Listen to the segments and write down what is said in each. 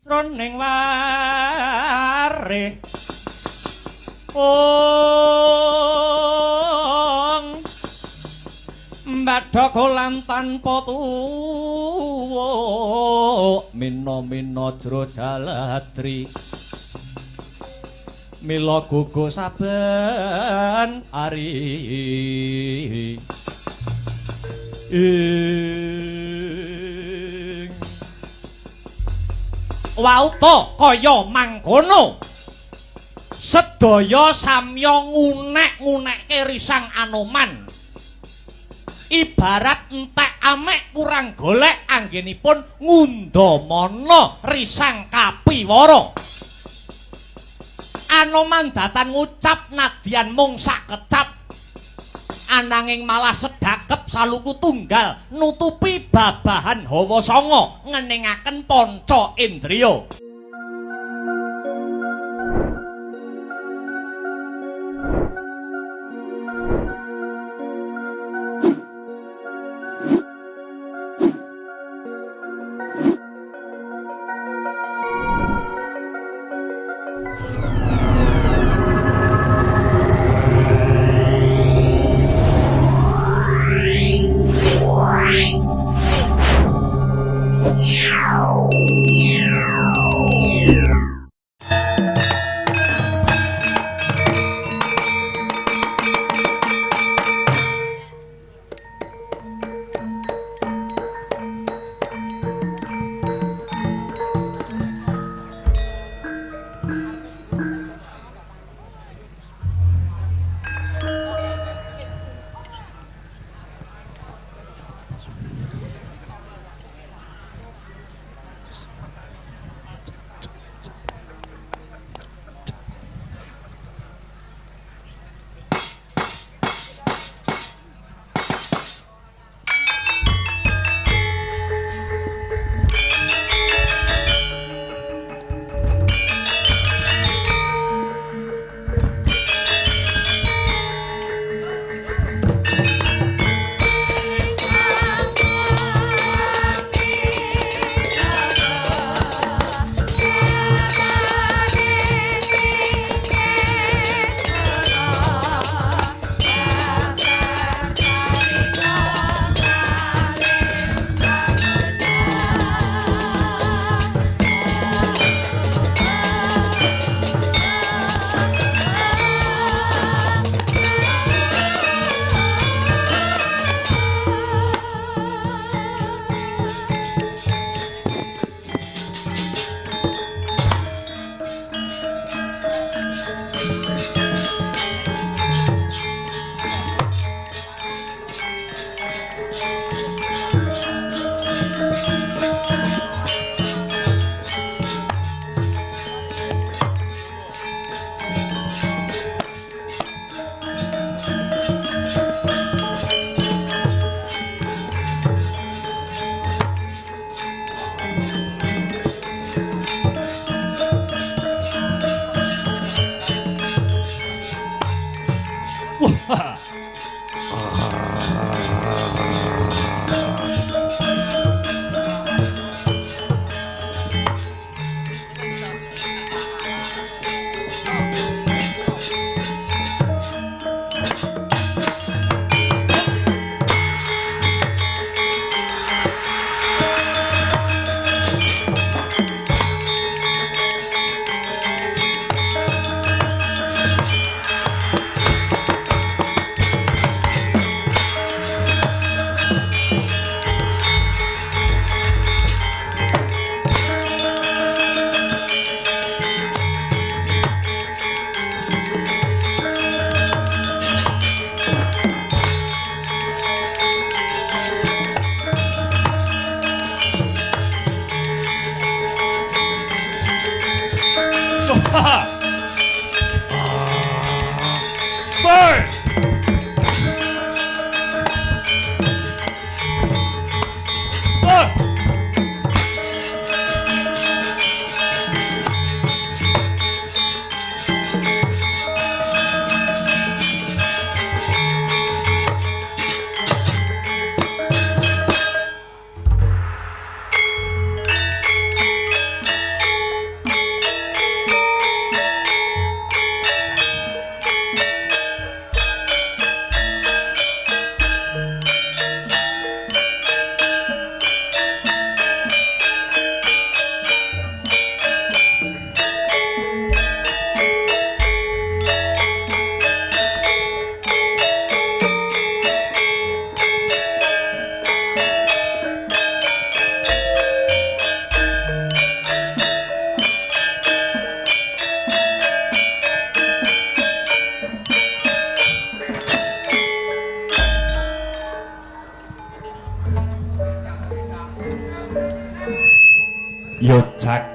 Jroning ware ong mbadha kolam tanpa tuwuk mina-mina jro jaladri mila gugu saben ari ing wauta kaya mangkono sedaya samya ngunek-ngunekke risang Anoman ibarat entek amek kurang golek anggenipun ngundhamana risang kapiwara. Anoman datan ngucap nadyan mung sakecap ananging malah sedakep saluku tunggal nutupi babahan hawa sanga ngeningaken panca indriya.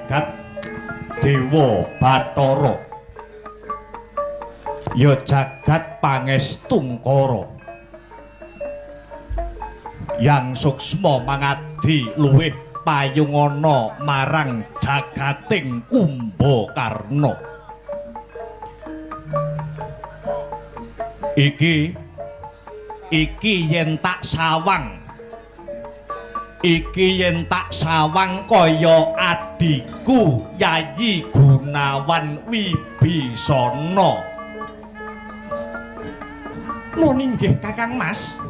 jagat Dewa Bathara, ya jagat Pangestungkara. Yang suksma mangadi luwih payungana marang jagating Kumbakarna. Iki yen tak sawang, iki yen tak sawang kaya adhiku Yayi Gunawan Wibisana. Nun inggih Kakang Mas.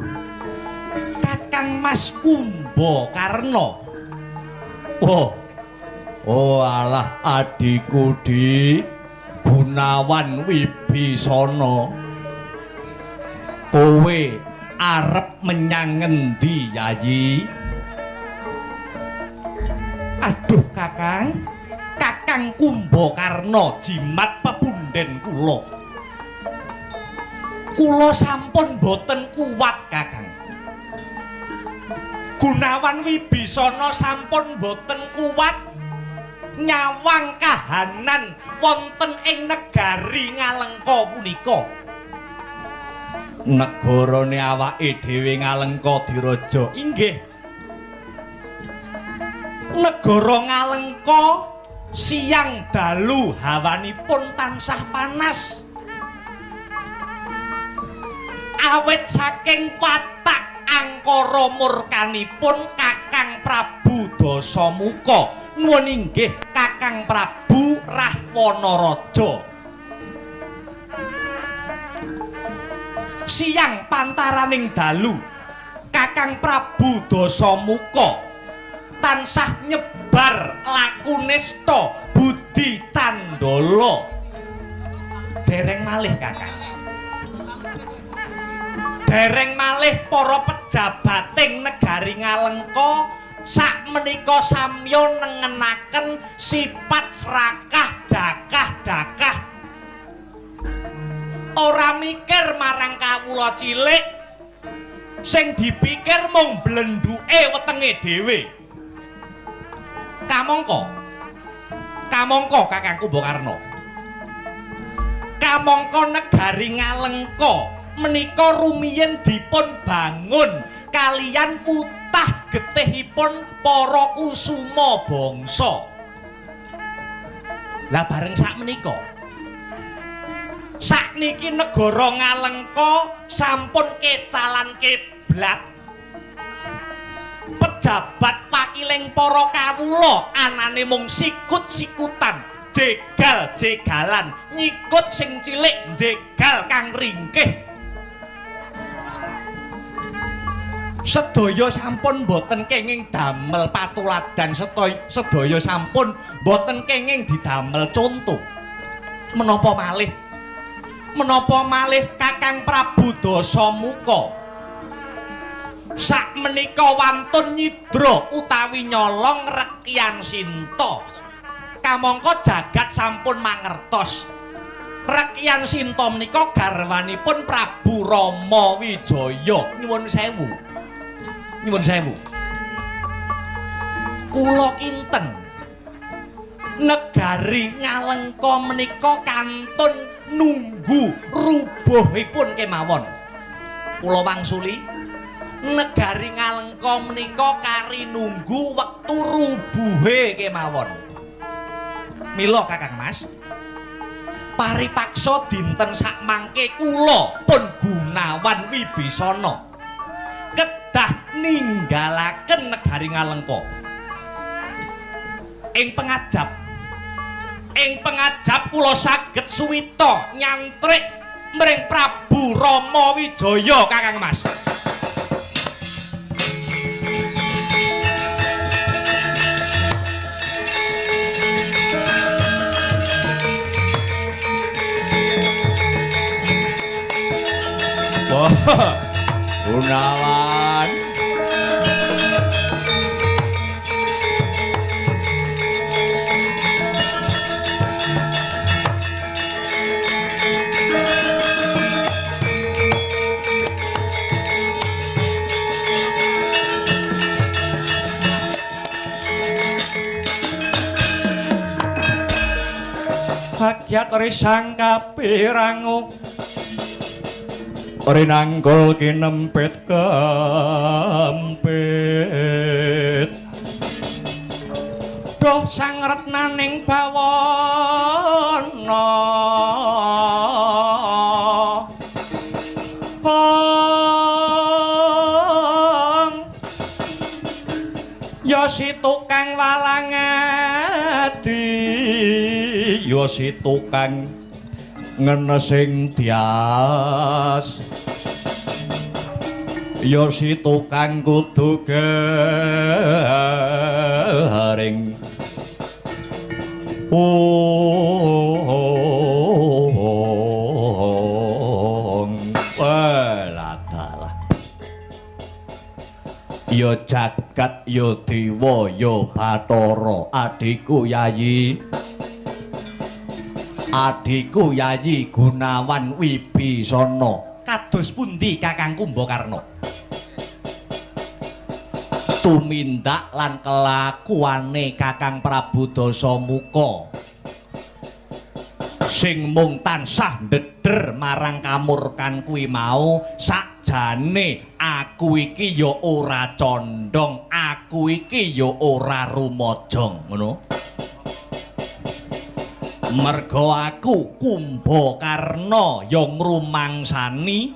Kakang Mas Kumbakarna. Oh. Oh alah adhiku Di Gunawan Wibisana. Kowe arep menyang ngendi Yayi? Aduh Kakang, Kakang Kumbakarna jimat pepunden kula. Kula sampun boten kuat Kakang. Gunawan Wibisana sampun boten kuat nyawang kahanan wonten ing negari Ngalengka punika. Negarane awake dhewe Ngalengka Diraja. Inggih. Negara Ngalengka siang dalu hawanipun tansah panas. Awit saking watak angkara murkanipun Kakang Prabu Dasamuka, nuwun inggih Kakang Prabu Rahwana Raja. Siang pantaraning dalu Kakang Prabu Dasamuka tansah nyebar laku nista budi candala. Dereng malih Kakang, dereng malih para pejabating negari Ngalengka sakmenika samya nengenaken sifat serakah dakah-dakah, ora mikir marang kawula cilik, sing dipikir mung blenduke wetenge dhewe. Kamangka, kamangka Kakang Kumbakarna, kamangka negari Ngalengka menika rumiyin dipun bangun kaliyan utah getihipun para kusuma bangsa. Lah bareng sakmenika, sakniki negara Ngalengka sampun kecalan kiblat. Pejabat wakiling para kawula anane mung sikut-sikutan, jegal-jegalan, nyikut sing cilik, jegal kang ringkih. Sedaya sampun boten kenging damel patuladan, sedaya sampun boten kenging didamel conto. Menapa malih? Menapa malih Kakang Prabu Dasamuka sakmenika wantun nyidra utawi nyolong Rekyan Sinta. Kamangka jagat sampun mangertos Rekyan Sinta menika garwanipun Prabu Rama Wijaya. Nyuwun sewu, nyuwun sewu, kula kinten negari Ngalengka menika kantun nunggu rubuhipun kemawon. Kula wangsuli negari Ngalengka menika kari nunggu wektu rubuhe kemawon. Mila Kakang Mas, paripaksa dinten sakmangke kula pun Gunawan Wibisana kedah ninggalaken negari Ngalengka. Ing pengajap, ing pengajap kula saged suwita nyantrik mring Prabu Rama Wijaya Kakang Mas. Wah, Gunawan. Agyat risang kapirangu rinanggul kinempit kempit. Duh sang retnaning bawana ya si tukang walang adi, ya si tukang ngenesing dias, ya si tukang kudu garing. Ladalah ya jagat ya dewa ya bathara, adhiku Yayi, adhiku Yayi Gunawan Wibisana. Kados pundi Kakang Kumbakarna? Tumindak lan kelakuane Kakang Prabu Dasamuka sing mung tansah ndeder marang kamurkan kuwi mau, sakjane aku iki ya ora condong, aku iki ya ora rumajang, ngono. Merga aku Kumbakarna ya ngrumangsani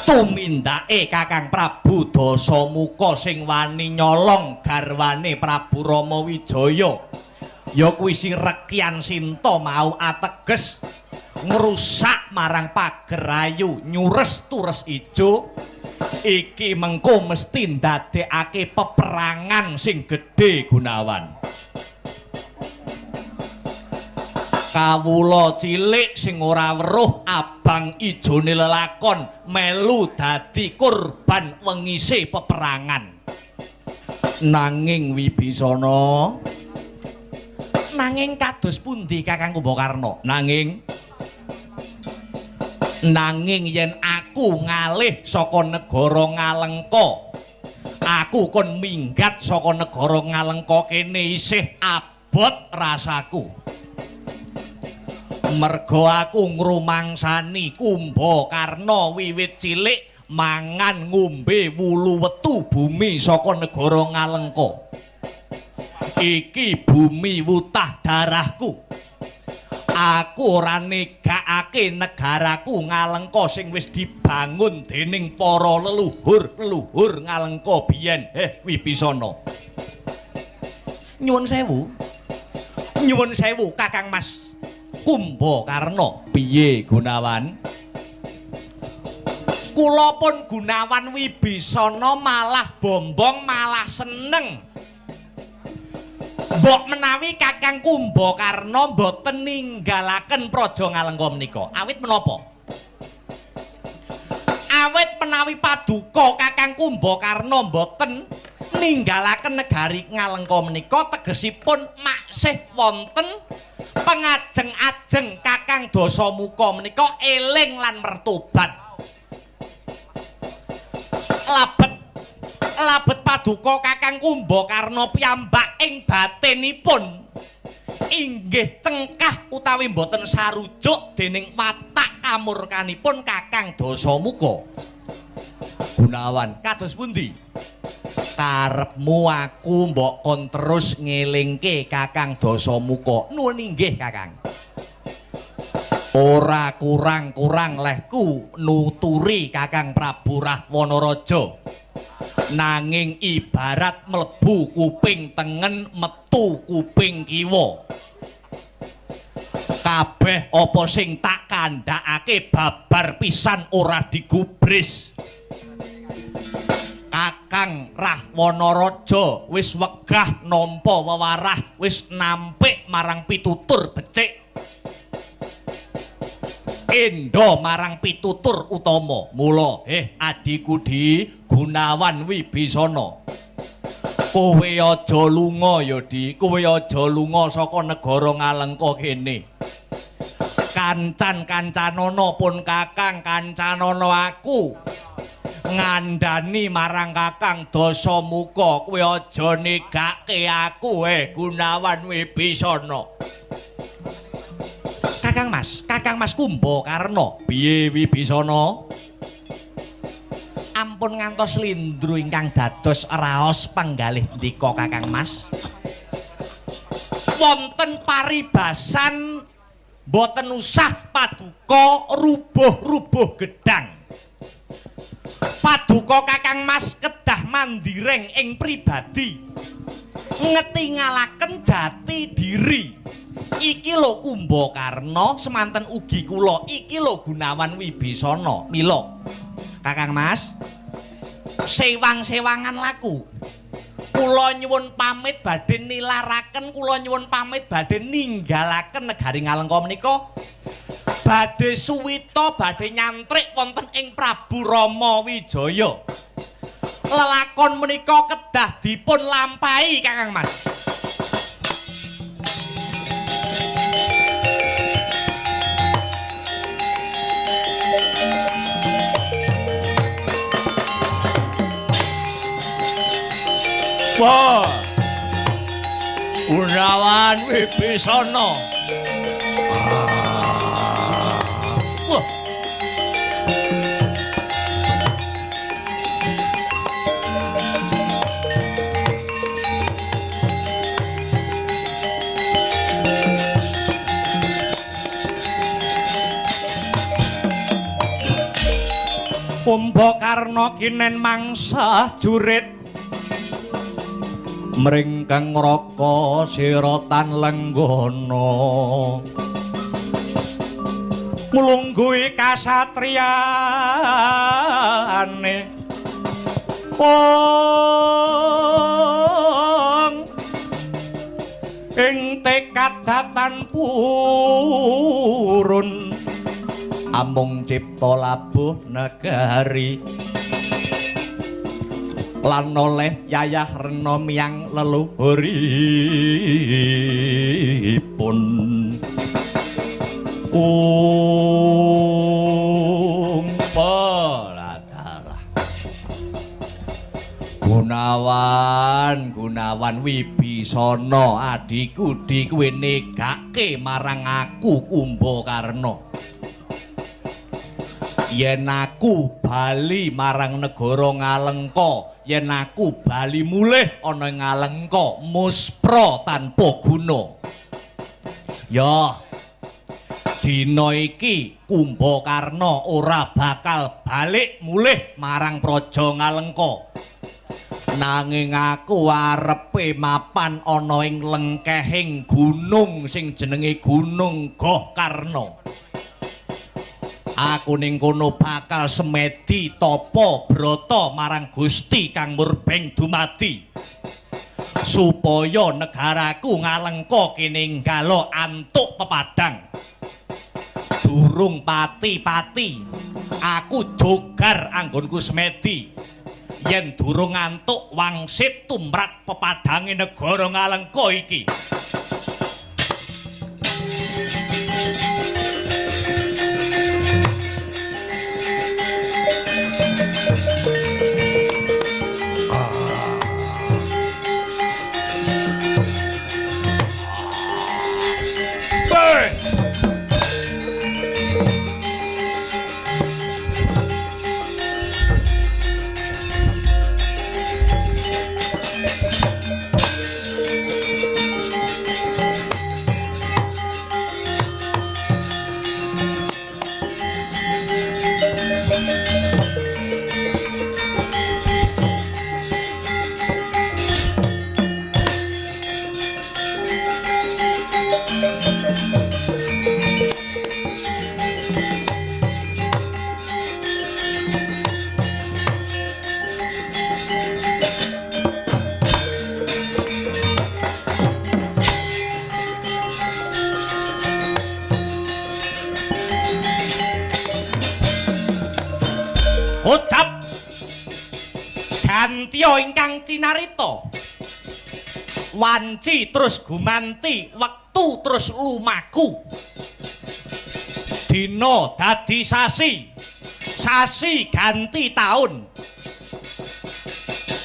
tumindake Kakang Prabu Dasamuka sing wani nyolong garwane Prabu Rama Wijaya, ya kuwi si Rekyan Sinta mau ateges ngrusak marang pager ayu nyures tures ijo. Iki mengko mesti ndadekake peperangan sing gedhe Gunawan. Kawula cilik sing ora weruh abang ijone lelakon melu dadi korban wengise peperangan. Nanging Wibisana, nanging kados pundi Kakang Kumbakarna? Nanging yen aku ngalih saka negara Ngalengka, aku kon minggat saka negara Ngalengka kene isih abot rasaku. Merga aku ngrumangsani Kumbakarna wiwit cilik mangan ngombe wulu wetu bumi saka negara Ngalengka. Iki bumi wutah darahku. Aku ora negakake negaraku Ngalengka sing wis dibangun dening para leluhur-leluhur Ngalengka biyen. Wibisana. Nyuwun sewu. Nyuwun sewu Kakang Mas Kumbakarna. Piye Gunawan? Kula pun Gunawan Wibisana malah bombong, malah seneng. Mbok menawi Kakang Kumbakarna mboten ninggalaken Praja Ngalengka menika. Awit menapa? Awit menawi paduka Kakang Kumbakarna mboten ninggalaken negari Ngalengka menika, tegesipun maksih wonten pengajeng-ajeng Kakang Dasamuka menika eling lan mertobat. Labet paduka Kakang Kumbakarna piyambak ing batinipun inggih cengkah utawi mboten sarujuk dening watak kamurkanipun Kakang Dasamuka. Gunawan, kados pundi? Karepmu aku mbok kon terus ngelingke Kakang Dasamuka. Nuwun inggih Kakang. Ora kurang-kurang lehku nuturi Kakang Prabu Rahwana Raja. Nanging ibarat mlebu kuping tengen metu kuping kiwa. Kabeh apa sing tak kandhakake babar pisan ora digubris. Kakang Rahwana Raja wis wegah nampa wewarah, wis nampik marang pitutur becik, endo marang pitutur utama. Mula adhiku Di Gunawan Wibisana, kowe aja lunga ya Di, kowe aja lunga saka negara Ngalengka kene. Kancan-kancanana pun Kakang, kancanana aku ngandani marang Kakang Dasamuka, kowe aja negake aku Gunawan Wibisana. Kakang Mas, Kakang Mas Kumbakarna. Piye Wibisana? Ampun ngantos lindru ingkang dados raos panggalih ndika Kakang Mas. Wonten paribasan mboten usah paduka rubuh-rubuh gedang. Paduka Kakang Mas kedah mandireng ing pribadi, ngetingalaken jati diri. Iki lho Kumbakarna, semanten ugi kula, iki lho Gunawan Wibisana. Mila Kakang Mas, sewang-sewangan laku. Kula nyuwun pamit badhe nilaraken, kula nyuwun pamit badhe ninggalaken negari Ngalengka menika. Badhe suwita, badhe nyantrik wonten ing Prabu Rama Wijaya. Lelakon menika kedah dipun lampahi Kakang Mas. Wah. Gunawan Wibisana. Wah. Kumbakarna kinen mangsa jurit mringkeng raka siratan lenggana nglungguhi kasatriyane wong ing tekad datan purun amung cipta labuh negari lan oleh yayah rena miyang leluhuripun. Umpaladalah Gunawan, Gunawan Wibisana adhiku di kowe negake marang aku Kumbakarna. Yen aku bali marang negara Ngalengka, yen aku bali mulih ana ing Ngalengka muspra tanpa guna. Ya, dina iki Kumbakarna ora bakal balik mulih marang praja Ngalengka. Nanging aku arepe mapan ana ing lengkehing gunung sing jenenge Gunung Gohkarna. Aku ning kono bakal semedi tapa brata marang Gusti Kang Murbeng dumadi supaya negaraku Ngalengka kene nggalo antuk pepadang. Durung pati-pati aku jogar anggonku semedi yen durung antuk wangsit tumrap pepadange negara Ngalengka iki. Kocap gantiya ingkang cinarita, wanci terus gumanti, wektu terus lumaku, dina dadi sasi, sasi ganti taun,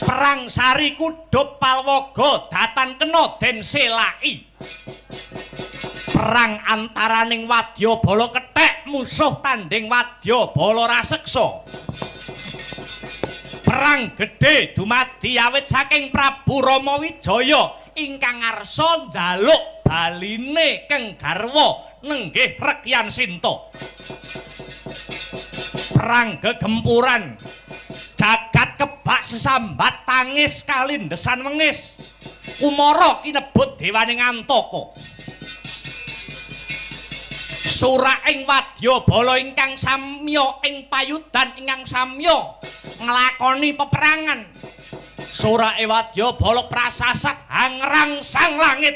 perang sari kudhup palwaga datan kena den selaki. Perang antaraning wadyabala kethek musuh tanding wadyabala raseksa. Perang gedhe dumadi awit saking Prabu Rama Wijaya ingkang ngarsa njaluk baline keng garwa nenggih Rekyan Sinta. Perang gegempuran jagat kebak sesambat tangis kalindesan wengis. Kumara kinebut dewaning Antaka. Suraking wadyabala ingkang samya ing payudan ingkang samya nglakoni peperangan. Surake wadyabala prasasat hangrangsang langit.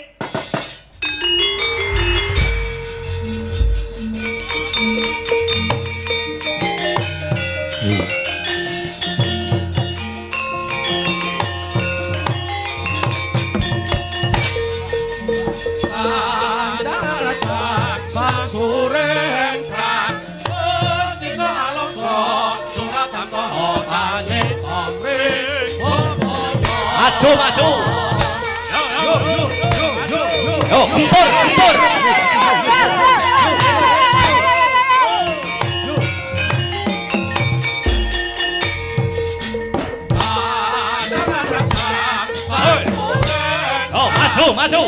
Maju, maju. Yo, gempur, gempur. Yo, maju, maju.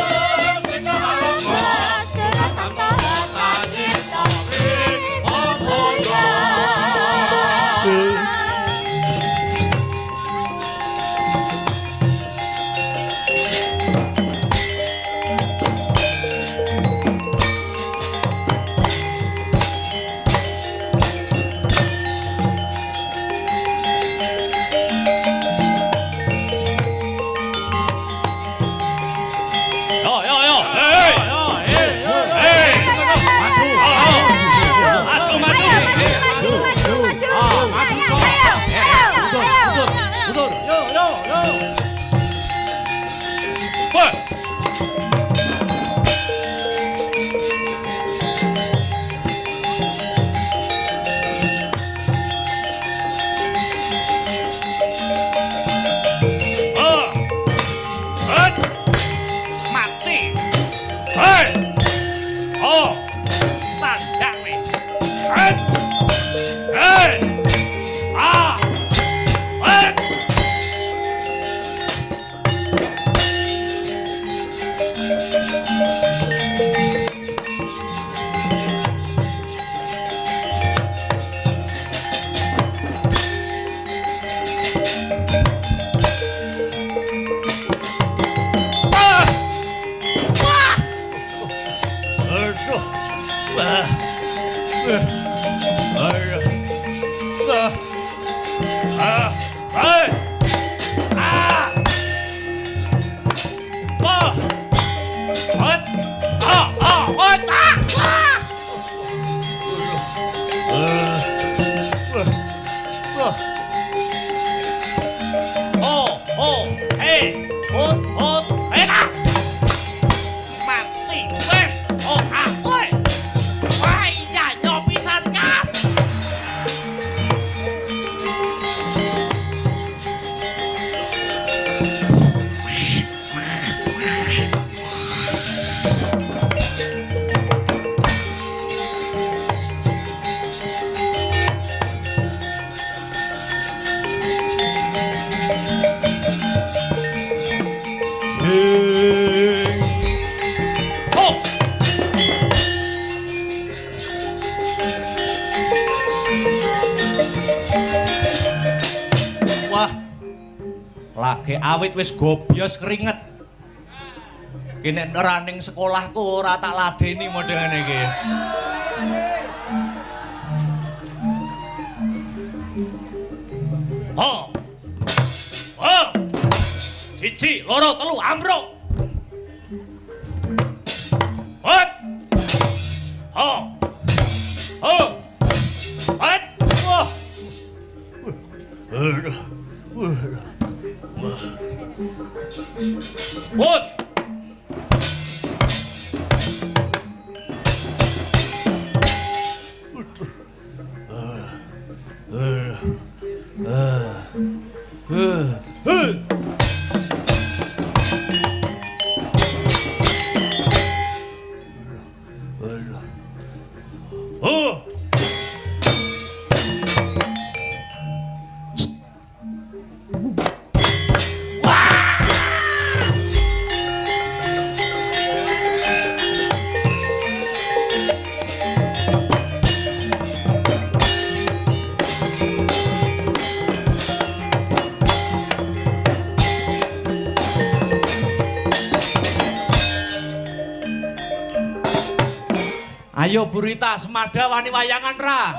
Lagi awit wis gobyos keringet. Ki nek ora ning sekolahku ora tak ladeni model ngene iki. Oh. Oh. Siji, loro, telu, ambruk. Hot. Oh. Oh. Hot. Wah. Aduh. Wot. Oh. Ayo Burita Semada wani wayangan ra.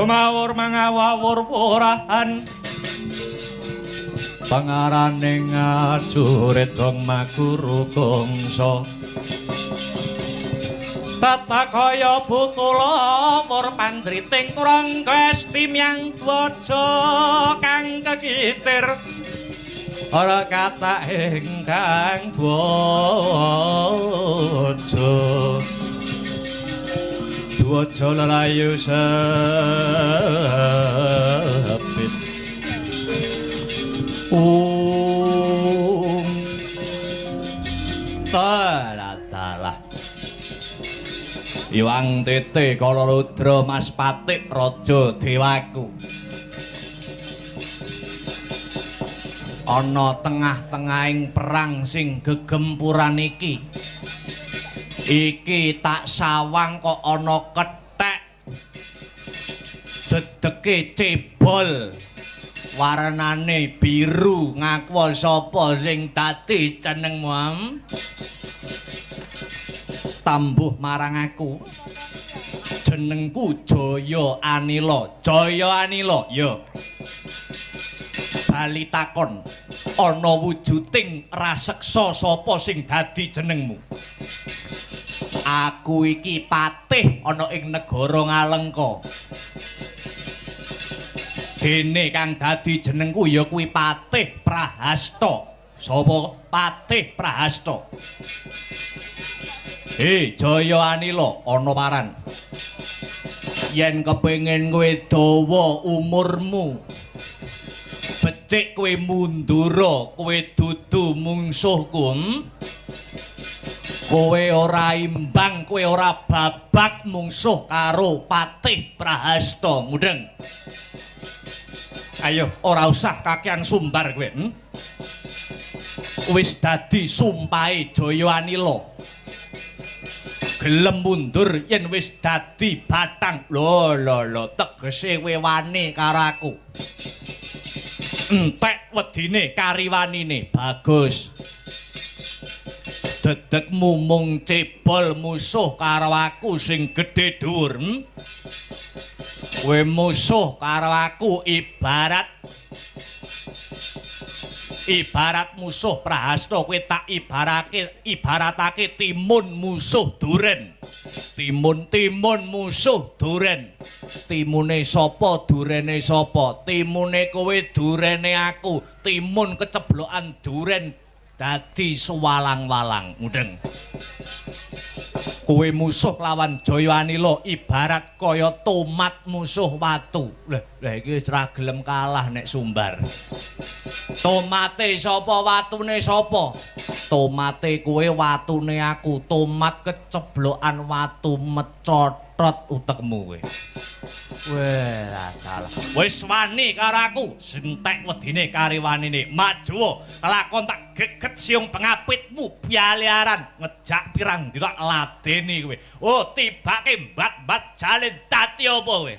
Mawur mangawur purahan pangarane ngasurit dong makuru gongso tata kaya butula wur pandriting turangga timyang dwaja kang kekitir ora kathah ingkang dwaja dwaja lelayu sepit talah talah Iwang Tete Kalaludra Mas Patik Raja Dewaku ana tengah-tengahing perang sing gegempuran iki. Iki tak sawang kok ana kethek dedeke cebol warnane biru ngaku sapa sing dadi jenengmu tambuh marang aku jenengku Jaya Anila. Jaya Anila ya bali takon ana wujuding raseksa sapa sing dadi jenengmu. Aku iki patih ana ing negara Ngalengka. Dene kang dadi jenengku ya kuwi Patih Prahasta. Sapa Patih Prahasta? He Jaya Anila ana paran. Yen kepengin kowe dawa umurmu, becik kowe mundura, kowe dudu mungsuhku. Kowe ora imbang, kowe ora babak mungsuh karo Patih Prahasta. Mudeng. Ayo, ora usah kakean sumbar kowe. Wis dadi sumpahe Jaya Anila. Gelem mundur yen wis dadi batang. Lho lho lho, tegese kowe wani karo aku. Entek wedine kariwanine. Bagus. Dedekmu mung cebol musuh karo aku sing gedhe dhuwur. Kowe musuh karo aku ibarat musuh Prahasta kowe tak ibaratake timun musuh duren. Timun-timun musuh duren. Timune sapa durene sapa? Timune kowe durene aku. Timun keceblokan duren dadi suwalang-walang. Mudeng. Kowe musuh lawan Jaya Anila ibarat kaya tomat musuh watu. Lah, lah iki wis ra gelem kalah nek sumbar. Tomate sapa watune sapa? Tomate kowe watune aku, tomat keceblokan watu mecotot utekmu kowe. Weh, dalah. Wis wani karo aku, sentek wedine kari wanine. Maju kelakon tak geget siung pengapitmu bialiaran ngejak pirang dina ladeni kowe. Oh, tibake mbat-mbat jalin dadi apa kowe?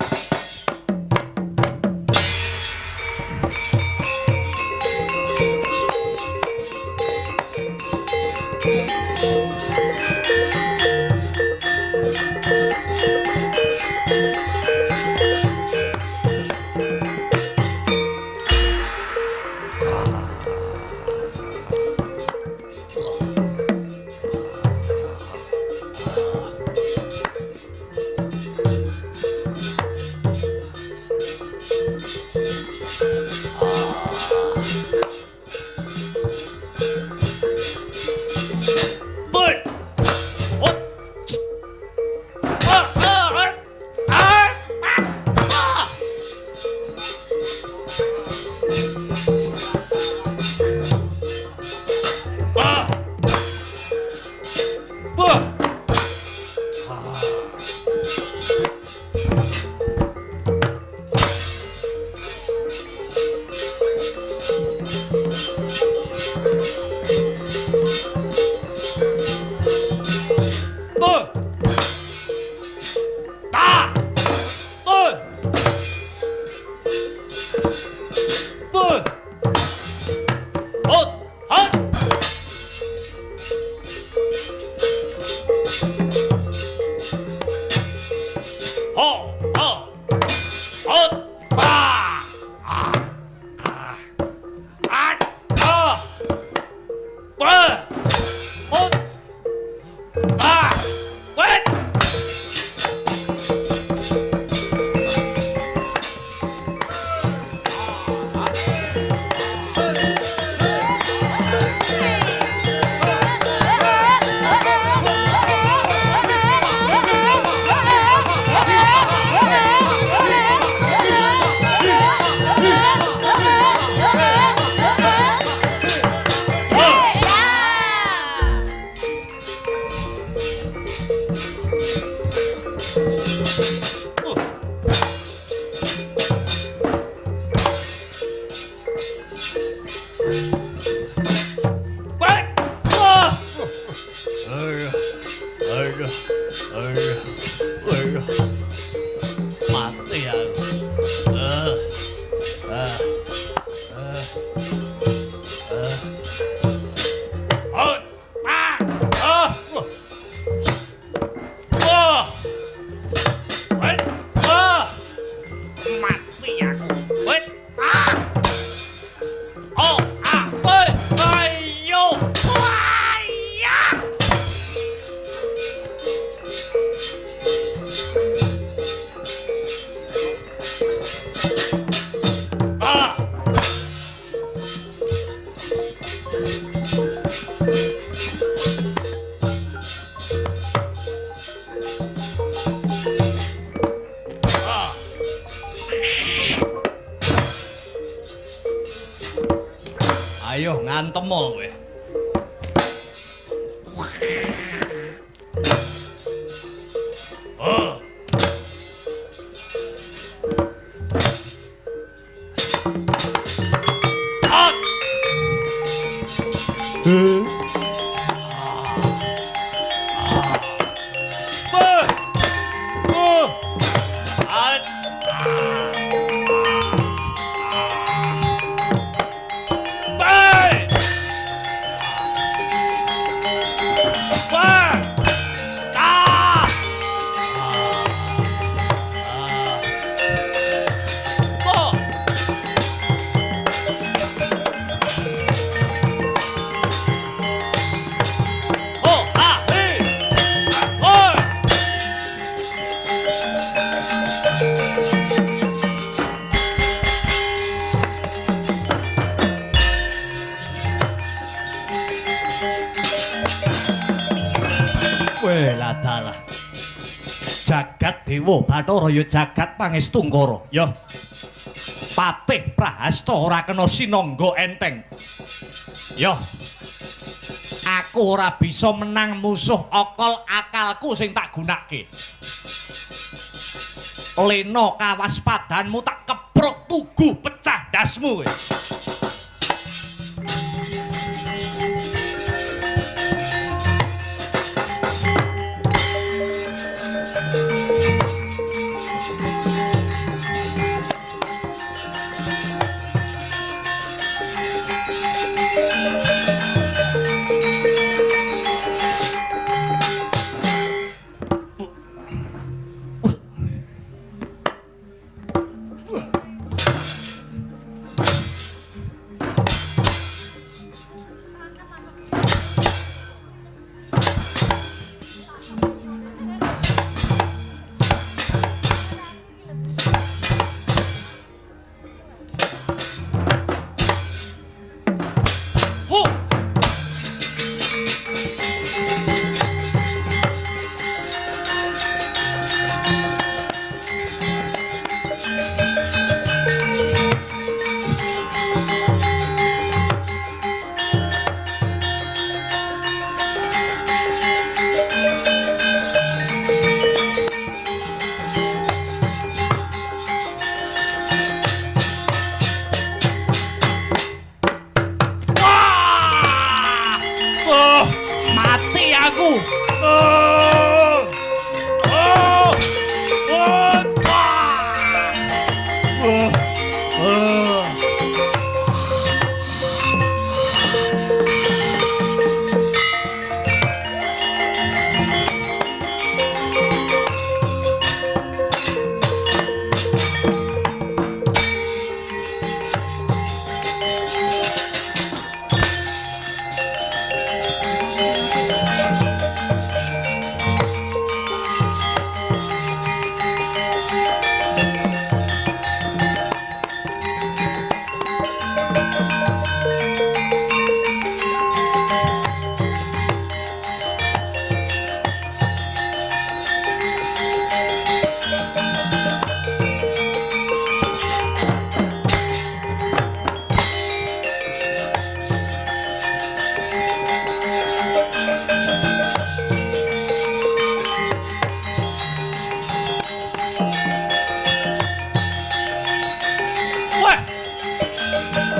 Ayo ngantem kowe. Jagat Dewa Bathara ya jagat Pangestungkara. Ya. Patih Prahasta ora kena sinangga enteng. Ya. Aku ora bisa menang musuh akal akalku sing tak gunake. Lena kawaspadanmu tak keprok tugu pecah ndasmu kowe.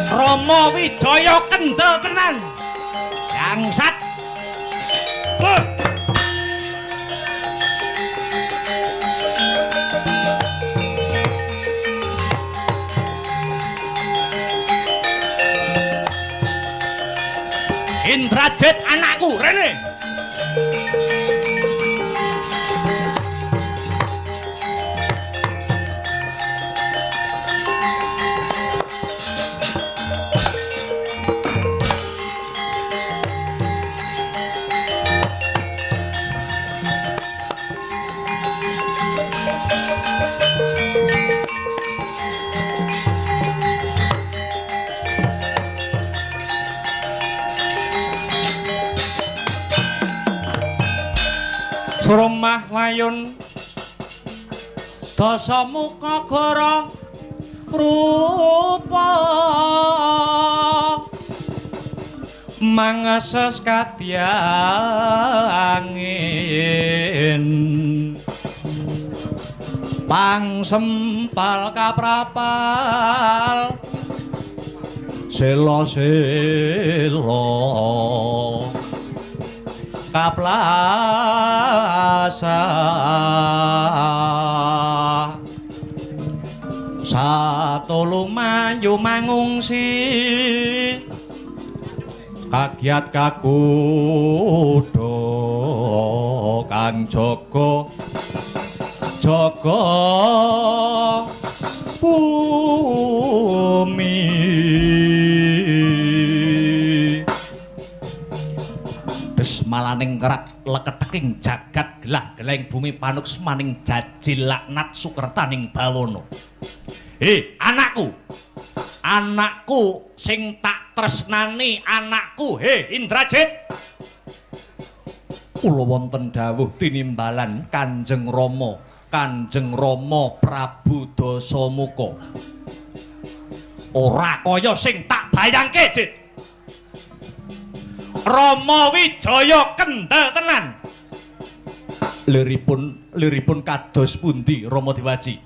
Rama Wijaya kendel tenan. Bangsat. Indrajit anakku, rene. Surumah wayun dasamuka gara rupa mangases kadyangin pangsempal kaprapal sela-sela kaplasa satulu mayu mangungsi kagiat kakuda kang jaga jaga bumi. Malaning kerat leketeking jagat gelah geleng bumi panuksmaning jajil laknat sukertaning bawana. Anakku, anakku sing tak tresnani anakku, he Indrajit. Kula wonten dawuh tinimbalan Kanjeng Rama, Kanjeng Rama Prabu Dasamuka. Ora kaya sing tak bayangke, Jit. Rama Wijaya kendel tenan. Liripun kados pundi Rama Dewaji?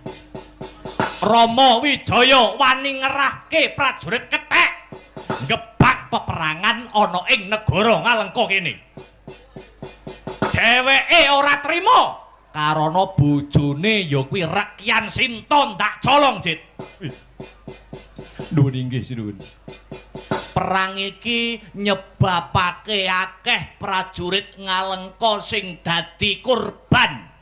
Rama Wijaya wani ngerahke prajurit kethek ngebak peperangan ana ing negara Ngalengka kene. Dheweke ora trima karana bojone ya kuwi Rekyan Sinta ndak colong, Jit. Nuwun inggih sinuwun. Perang iki nyebabake akeh prajurit Ngalengka sing dadi korban.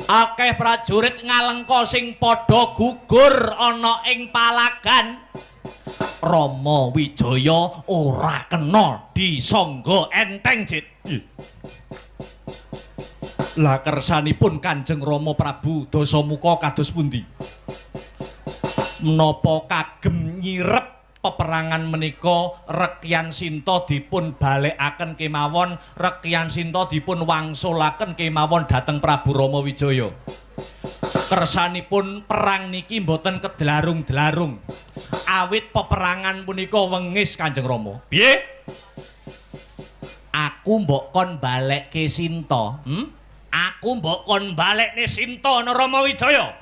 Akeh prajurit Ngalengka sing padha gugur ana ing palagan. Rama Wijaya ora kena disangga enteng, Jit. Lah kersanipun Kanjeng Rama Prabu Dasamuka kados pundi? Menapa kagem nyirep peperangan menika Rekyan Sinta dipun balekaken kemawon, Rekyan Sinta dipun wangsulaken kemawon dhateng Prabu Rama Wijaya. Kersanipun perang niki mboten kedlarung-dlarung. Awit peperangan punika wengis Kanjeng Rama. Piye? Aku mbok kon balekke Sinta, Aku mbok kon balekne Sinta ana Rama Wijaya,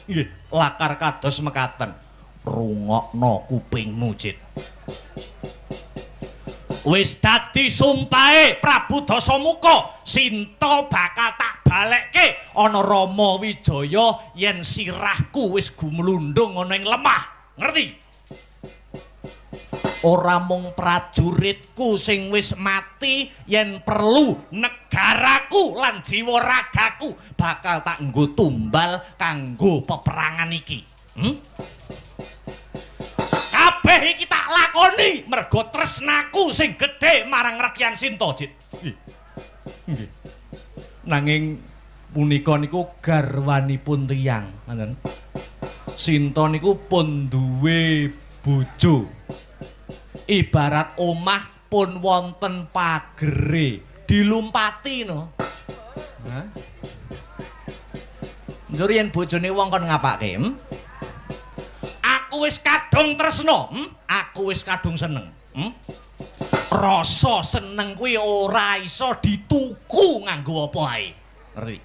Nggih, lakar kados mekaten. Rungokno kupingmu, Jit. Wis dadi sumpahe Prabu Dasamuka, Sinta bakal tak balekke ana Rama Wijaya yen sirahku wis gumlundung ana ing lemah. Ngerti? Ora mung prajuritku sing wis mati, yen perlu negaraku lan jiwa ragaku bakal tak nggo tumbal kanggo peperangan iki. Kabeh iki tak lakoni mergo tresnaku sing gedhe marang Rekyan Sinta, Jit. Nggih. Nanging punika niku garwanipun tiyang, ngoten. Sinta niku pun duwe bojo. Ibarat omah pun wonten pagere, dilumpati no. Hah? Njur yen bojone wong kon ngapake? Aku wis kadung tresna, Aku wis kadung seneng. Rasa seneng kuwi ora iso dituku nganggo apa ae. Ngerti?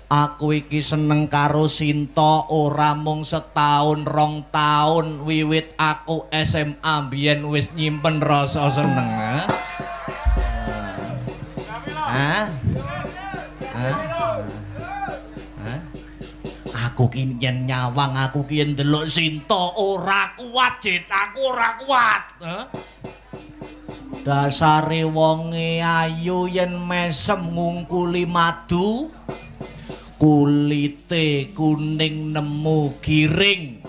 Aku iki seneng karo Sinta ora mung setahun rong taun, wiwit aku SMA mbiyen wis nyimpen rasa seneng. Hah? Hah? Aku ki yen nyawang, aku ki yen ndelok Sinta ora kuat, Jit. Aku ora kuat. Dasare wonge ayu yen mesem ngungkuli madu, kulite kuning nemu giring,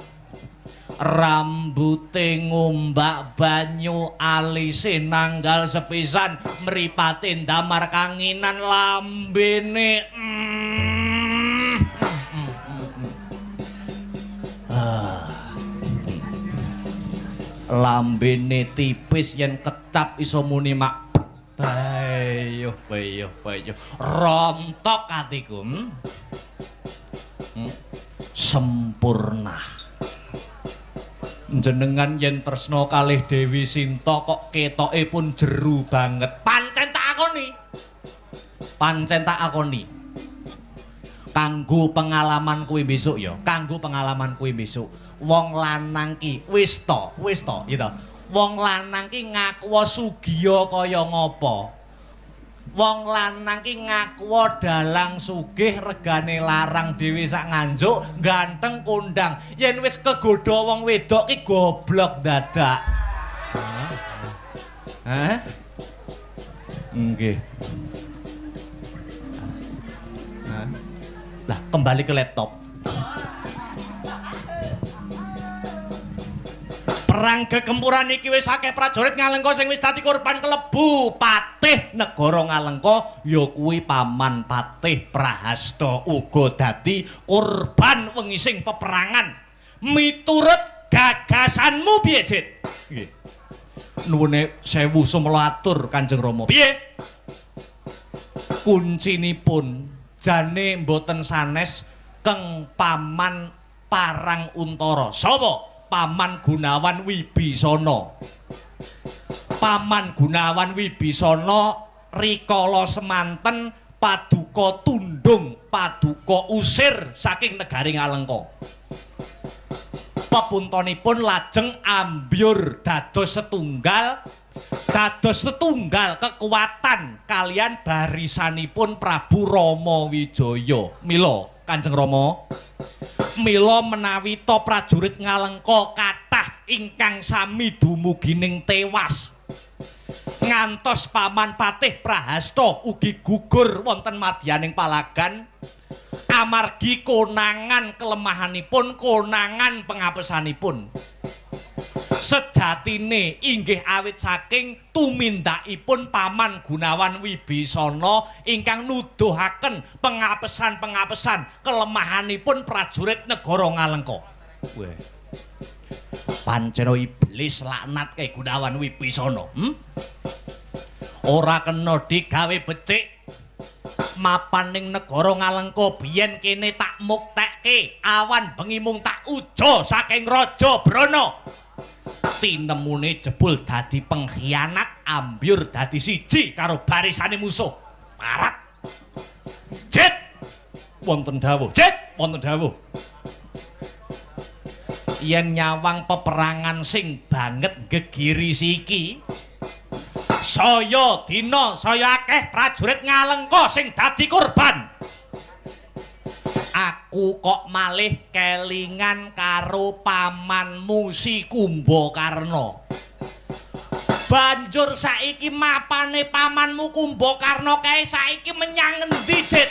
rambute ngombak banyu, alise nanggal sepisan, mripate ndamar kanginan, lambene lambene tipis yen kecap iso muni mak bayuh bayuh bayuh, rontok atiku. Sempurna. Jenengan yen tresna kalih Dewi Sinta kok ketoke pun jeru banget. Pancen tak akoni. Pancen tak akoni. Kanggo pengalaman kuwi besok ya, kanggo pengalaman kuwi besok. Wong lanang ki wis to, gitu. Wong lanang ki ngaku sugiya kaya ngapa? Wong lanang ki ngaku dalang sugih regane larang dhewe sak Nganjuk, ganteng kondang. Yen wis kegodha wong wedok ki goblok dadak. Hah? Nggih. Hah? Lah, kembali ke laptop. Perang kegempuran iki wis akeh prajurit Ngalengka sing wis dadi korban kelebu patih negara Ngalengka ya kuwi Paman Patih Prahasta uga dadi korban wengi sing peperangan. Miturut gagasanmu piye, Jit? Nggih. Nuwune sewu sumela atur Kanjeng Rama. Piye? Kuncinipun jane mboten sanes Keng Paman Parang Untara. Sapa? Paman Gunawan Wibisana. Paman Gunawan Wibisana rikala semanten paduka tundung, paduka usir saking negari Ngalengka. Pepuntonipun lajeng ambyur dados setunggal kekuatan kalian barisanipun Prabu Rama Wijaya. Mila Kanjeng Rama, mila menawi ta prajurit Ngalengka kathah ingkang sami dumugining tewas, ngantos Paman Patih Prahasta ugi gugur wonten madyaning palagan amargi konangan kelemahanipun, konangan pengapesanipun. Sejatine inggih awit saking tumindakipun Paman Gunawan Wibisana ingkang nuduhaken pengapesan-pengapesan kelemahanipun prajurit negara Ngalengka. Weh. Pancena iblis laknat kae Gunawan Wibisana. Ora kena digawe becik. Mapan ning negara Ngalengka biyen kene tak muktekke, awan bengi mung tak uja saking Raja Brana. Tinemune jebul dadi pengkhianat, ambyur dadi siji karo barisane musuh. Parat. Jit, wonten dawuh. Jit, wonten dawuh. Yen nyawang peperangan sing banget gegirisi iki, saya dina saya akeh prajurit Ngalengka sing dadi korban. Aku kok malih kelingan karo pamanmu si Kumbakarna. Banjur saiki mapane pamanmu Kumbakarna kae saiki menyang ngendi, Jit?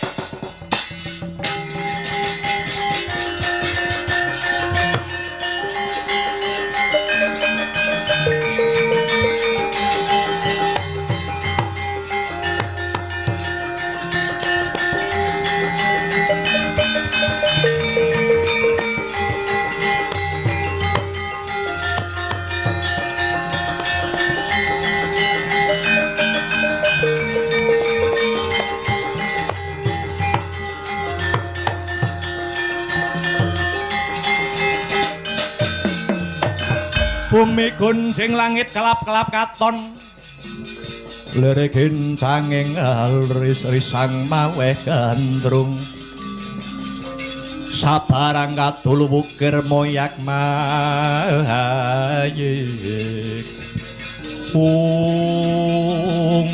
Bumi gunjing langit kelap-kelap katon, lirik gincanging ris-risang maweh gandrung, sabarang kadul wukir moyak mayik. Ung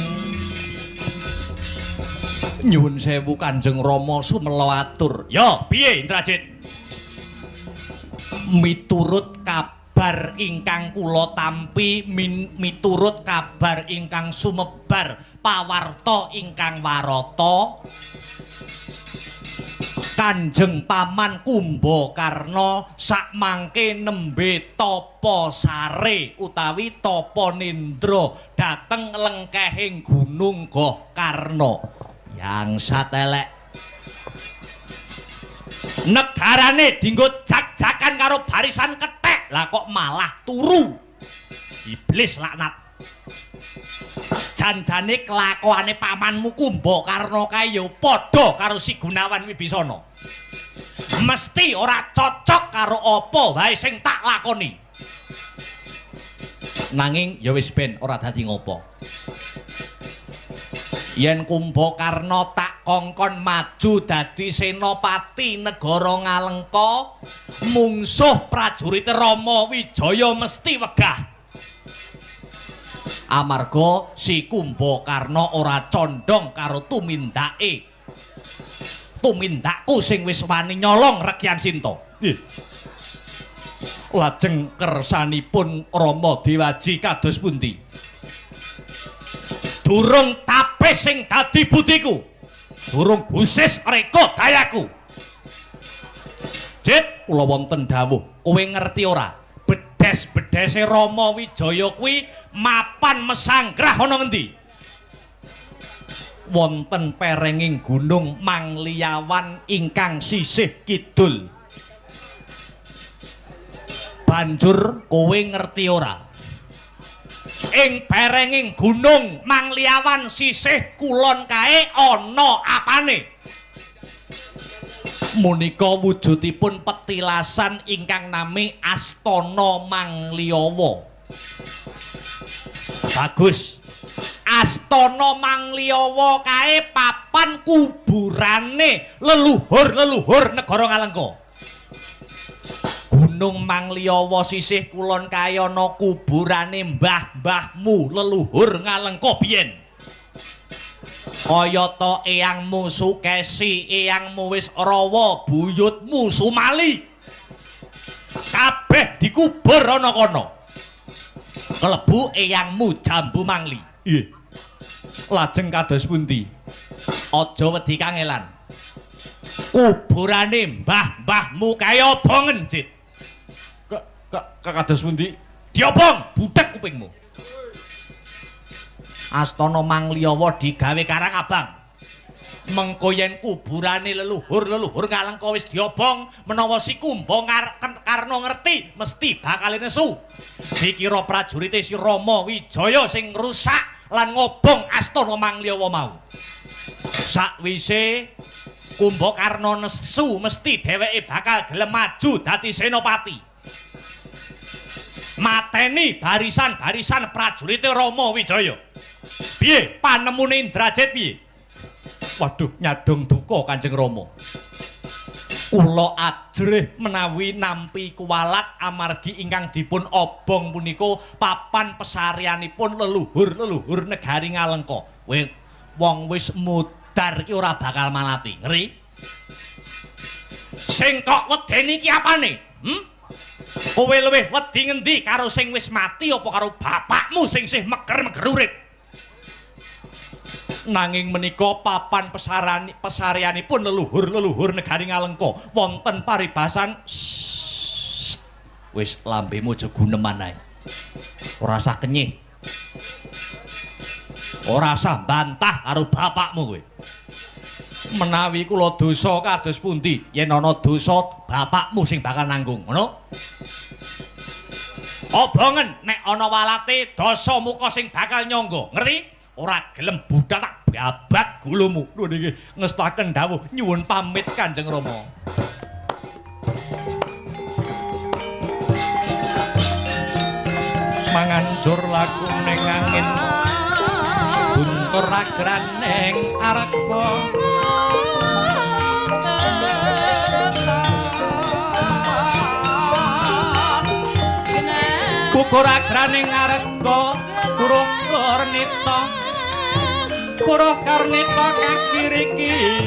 Nyuwun sewu Kanjeng Rama sumela atur. Ya, piye Indrajit? Miturut kabar ingkang kula tampi, miturut kabar ingkang sumebar pawarta ingkang warata, Kanjeng Paman Kumbakarna sakmangke nembe tapa sare utawi tapa nindra dhateng lengkehing Gunung Gokarna. Yang satelek negarane dinggo jak-jakan karo barisan kethek, lah kok malah turu. Iblis laknat. Janjane kelakuane pamanmu Kumbakarna kae ya padha karo si Gunawan Wibisana. Mesti ora cocok karo apa wae sing tak lakoni. Nanging ya wis ben ora dadi ngopo. Yen Kumbakarna tak kongkon maju dadi senopati negara Ngalengka, mungsuh prajurit Rama Wijaya mesti wegah. Amarga si Kumbakarna ora condong karo tumindake. Tumindakku sing wis wani nyolong Rekyan Sinta. Nggih. Lajeng kersanipun Rama Dewaji kados pundi? Durung tapis sing dadi budiku, durung gusis reka dayaku. Jit, kula wonten dawuh, kowe ngerti ora? Bedes-bedese Rama Wijaya kuwi mapan mesanggrah ana ngendi? Wonten perenging Gunung Mangliawan ingkang sisih kidul. Banjur kowe ngerti ora? Ing perenging Gunung Mangliawan sisih kulon kae ana apane? Munika wujudipun petilasan ingkang nami Astana Mangliawa. Bagus. Astana Mangliawa kae papan kuburane leluhur-leluhur negara Ngalengka. Gunung Mangliawa sisih kulon kae ana kuburane mbah-mbahmu leluhur Ngalengka biyen. Kayata eyangmu Sukesi, eyangmu wis rawa, buyutmu Sumali. Kabeh dikubur ana kono. Kelebu eyangmu Jambu Mangli. Nggih. Lajeng kados pundi? Aja wedi kangelan. Kuburane mbah-mbahmu kae obongen, Jit. Kados pundi? Diobong, budhek kupingmu. Astana Mangliawa digawe karang abang. Mengko yen kuburane leluhur-leluhur Ngalengka wis diobong, menawa si Kumba Karna ngerti mesti bakal nesu. Dikira prajurite si Rama Wijaya sing ngrusak lan ngobong Astana Mangliawa mau. Sakwise Kumbakarna nesu mesti dheweke bakal gelem maju dadi senopati. Mateni barisan-barisan prajurite Rama Wijaya. Piye panemune Indrajit piye? Waduh, nyadong duka Kanjeng Rama. Kula ajrih menawi nampi kuwalat amargi ingkang dipun obong punika papan pesarianipun leluhur-leluhur negari Ngalengka. Wong wis mudhar iki ora bakal malati, ngeri. Sing kok wedeni iki apane? Kowe luwih wedi ngendi karo sing wis mati apa karo bapakmu sing sih meger-meger urip? Nanging menika papan pesarianipun leluhur-leluhur negari Ngalengka wonten paribasan. Wis lambemu aja guneman ae. Ora usah kenyih. Ora usah bantah karo bapakmu kowe. Menawi kula dosa kados pundi? Yen ana dosa bapakmu sing bakal nanggung, ngono? Obongen nek ana walate dasa muka sing bakal nyangga, ngerti? Ora gelem budhal tak babat gulumu. Lho niki ngestaken dawuh nyuwun pamit Kanjeng Rama. Manganjur laku ning angin buntur agraning arga. Gugur agraning arga kuruh karnita. Kuruh karnita kakiri-kiri.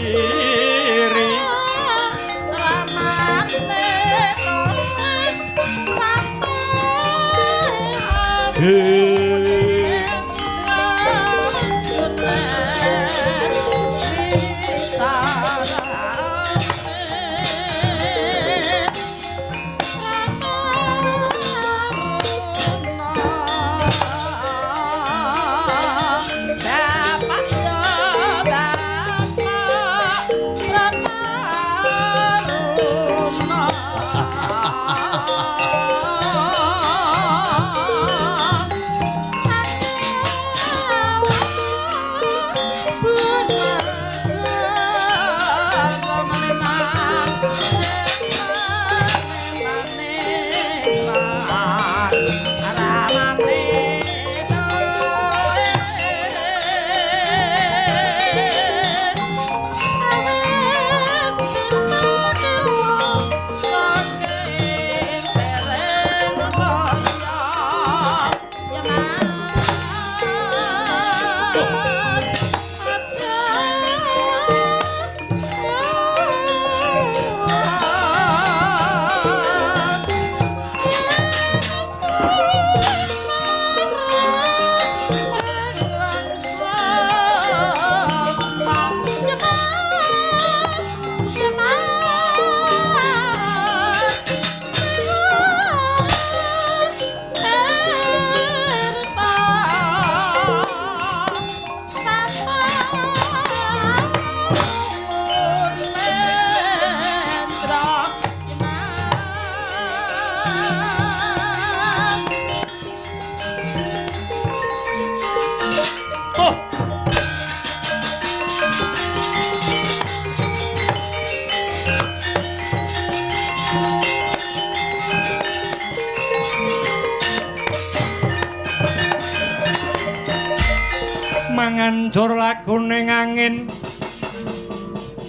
Manjur lagune angin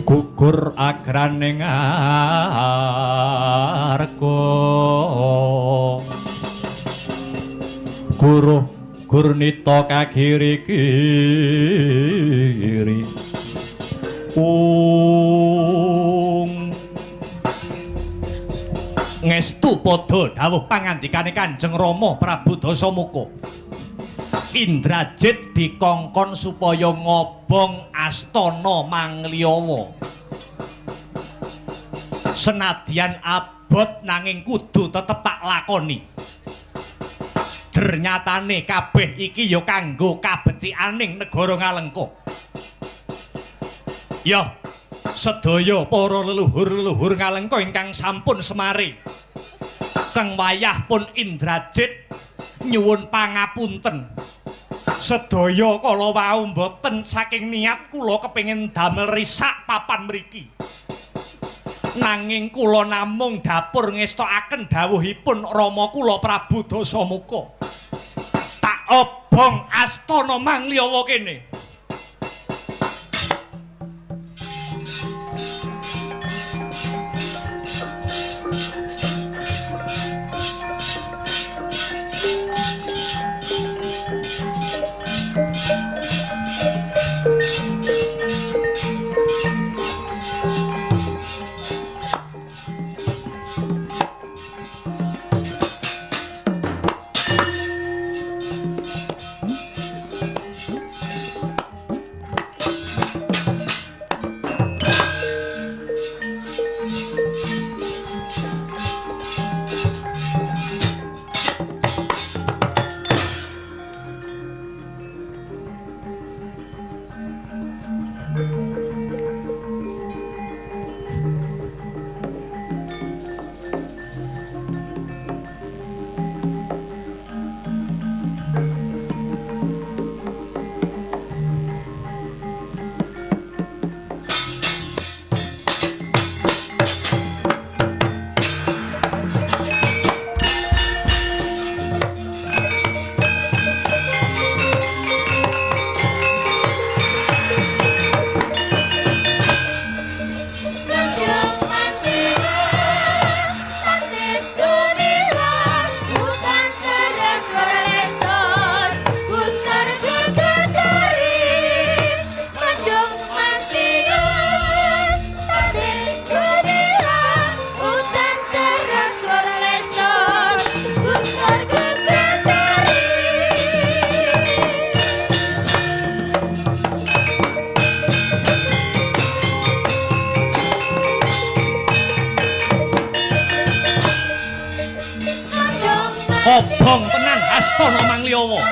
gugur agraning arga guruh gurnita kagiri-kiri ung. Ngestu padha dawuh pangandikane Kanjeng Rama Prabu Dasamuka. Indrajit dikongkon supaya ngobong astana Mangliawa. Senadyan abot nanging kudu tetep tak lakoni. Jernyatane kabeh iki ya kanggo kabecikaning negara Ngalengka. Ya, sedaya para leluhur-leluhur Ngalengka ingkang sampun semare. Kang wayah pun Indrajit nyuwun pangapunten. Sedaya kala wau mboten saking niat kula kepengin damel risak papan mriki. Nanging kula namung dapur ngestokaken dawuhipun Rama kula Prabu Dasamuka. Tak obong astana Mangliawa kene. Obong tenan astana Mangliawa.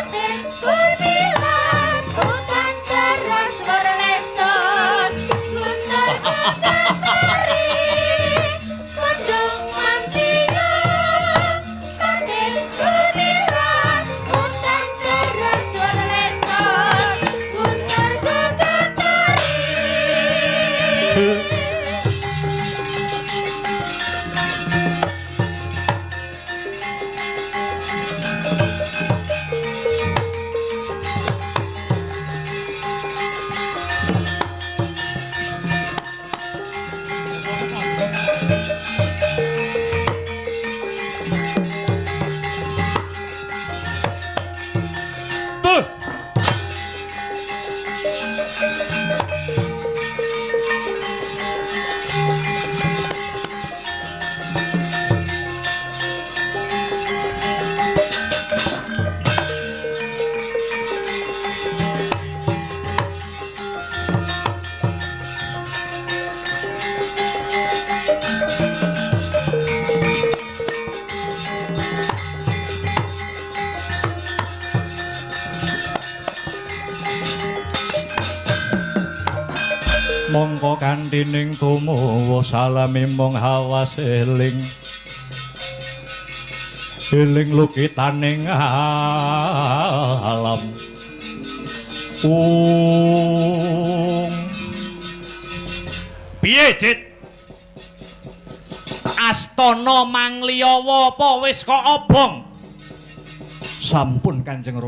Mongko kanthi ning tumowo salami mung hawas eling eling lukitaning alam. Ung piye, Jit? Astana Mangliawa apa wis kok obong? Sampun Kanjeng Rama.